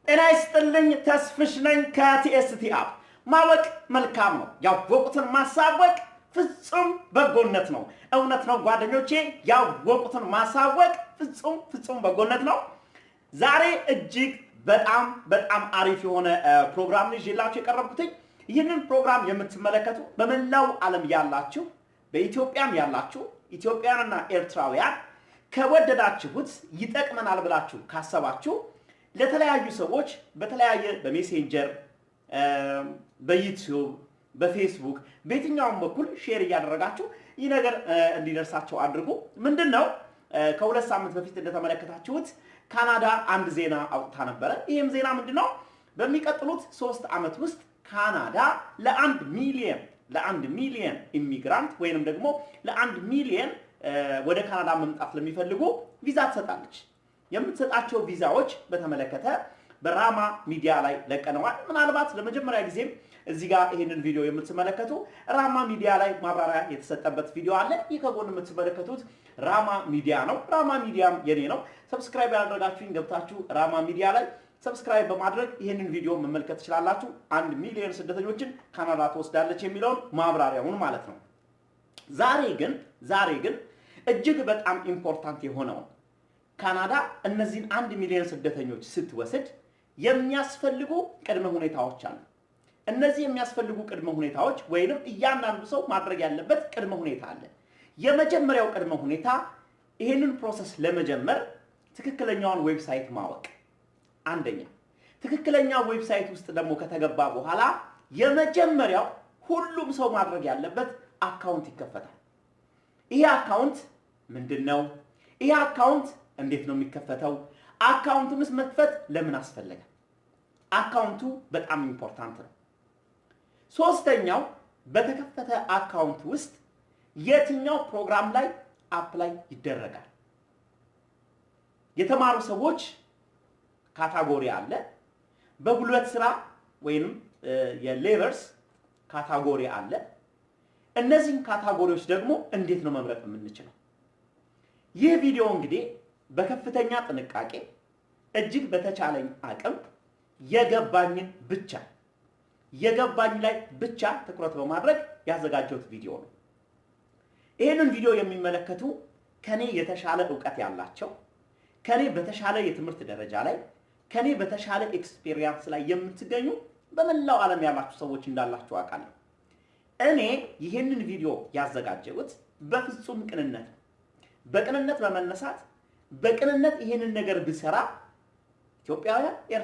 ጤና ይስጥልኝ። ተስፍሽ ነኝ ከ TST App። ማወቅ መልካም ነው። ያወቁትን ማሳወቅ ፍጹም በጎነት ነው። እውነት ነው ጓደኞቼ፣ ያወቁትን ማሳወቅ ፍጹም ፍጹም በጎነት ነው። ዛሬ እጅግ በጣም በጣም አሪፍ የሆነ ፕሮግራም ነው ይዤላችሁ የቀረብኩትኝ። ይህንን ፕሮግራም የምትመለከቱ በመላው ዓለም ያላችሁ፣ በኢትዮጵያም ያላችሁ ኢትዮጵያውያንና ኤርትራውያን፣ ከወደዳችሁት፣ ይጠቅመናል ብላችሁ ካሰባችሁ ለተለያዩ ሰዎች በተለያየ በ Messenger፣ በ YouTube፣ በ Facebook፣ በየትኛውም በኩል share እያደረጋችሁ ይህ ነገር እንዲደርሳቸው አድርጉ። ምንድን ነው? ከ2 ሳምንት በፊት እንደተመለከታችሁት ካናዳ አንድ ዜና አውጥታ ነበረ። ይህም ዜና ምንድን ነው? በሚቀጥሉት 3 ዓመት ውስጥ ካናዳ ለ1 ሚሊየን immigrant ወይንም ደግሞ ለ1 ሚሊየን ወደ ካናዳ መምጣት ለሚፈልጉ ቪዛ ትሰጣለች። የምትሰጣቸው ቪዛዎች በተመለከተ በራማ ሚዲያ ላይ ለቀነዋል። ምናልባት ለመጀመሪያ ጊዜም እዚህ ጋር ይህንን ቪዲዮ የምትመለከቱ ራማ ሚዲያ ላይ ማብራሪያ የተሰጠበት ቪዲዮ አለ። ይህ ከጎን የምትመለከቱት ራማ ሚዲያ ነው። ራማ ሚዲያም የኔ ነው። Subscribe ያላደረጋችሁኝ ገብታችሁ ራማ ሚዲያ ላይ subscribe በማድረግ ይህንን ቪዲዮ መመልከት ትችላላችሁ። 1 ሚሊዮን ስደተኞችን ካናዳ ትወስዳለች የሚለውን ማብራሪያውን ማለት ነው። ዛሬ ግን እጅግ በጣም important የሆነውን፣ ካናዳ እነዚህን 1 ሚሊዮን ስደተኞች ስትወስድ የሚያስፈልጉ ቅድመ ሁኔታዎች አሉ። እነዚህ የሚያስፈልጉ ቅድመ ሁኔታዎች ወይንም እያንዳንዱ ሰው ማድረግ ያለበት ቅድመ ሁኔታ አለ። የመጀመሪያው ቅድመ ሁኔታ ይህንን process ለመጀመር ትክክለኛውን website ማወቅ አንደኛ። ትክክለኛ website ውስጥ ደግሞ ከተገባ በኋላ የመጀመሪያው ሁሉም ሰው ማድረግ ያለበት account ይከፈታል። ይሄ account ምንድን ነው? ይሄ account እንዴት ነው የሚከፈተው? Account ኡንስ መክፈት ለምን አስፈለገ? Account ኡ በጣም important ነው። ሶስተኛው፣ በተከፈተ account ውስጥ የትኛው ፕሮግራም ላይ apply ይደረጋል? የተማሩ ሰዎች category አለ። በጉልበት ስራ ወይንም የ labors category አለ። እነዚህን category ዎች ደግሞ እንዴት ነው መምረጥ የምንችለው? ይህ ቪዲዮ እንግዲህ በከፍተኛ ጥንቃቄ እጅግ በተቻለኝ አቅም የገባኝን ብቻ፣ የገባኝ ላይ ብቻ ትኩረት በማድረግ ያዘጋጀሁት ቪዲዮ ነው። ይህንን ቪዲዮ የሚመለከቱ ከኔ የተሻለ እውቀት ያላቸው፣ ከኔ በተሻለ የትምህርት ደረጃ ላይ፣ ከኔ በተሻለ experience ላይ የምትገኙ በመላው ዓለም ያላችሁ ሰዎች እንዳላችሁ አውቃለሁ። እኔ ይህንን ቪዲዮ ያዘጋጀሁት በፍጹም ቅንነት ነው። በቅንነት በመነሳት በቅንነት ይህንን ነገር ብሰራ ኢትዮጵያውያን፣ ኤርትራ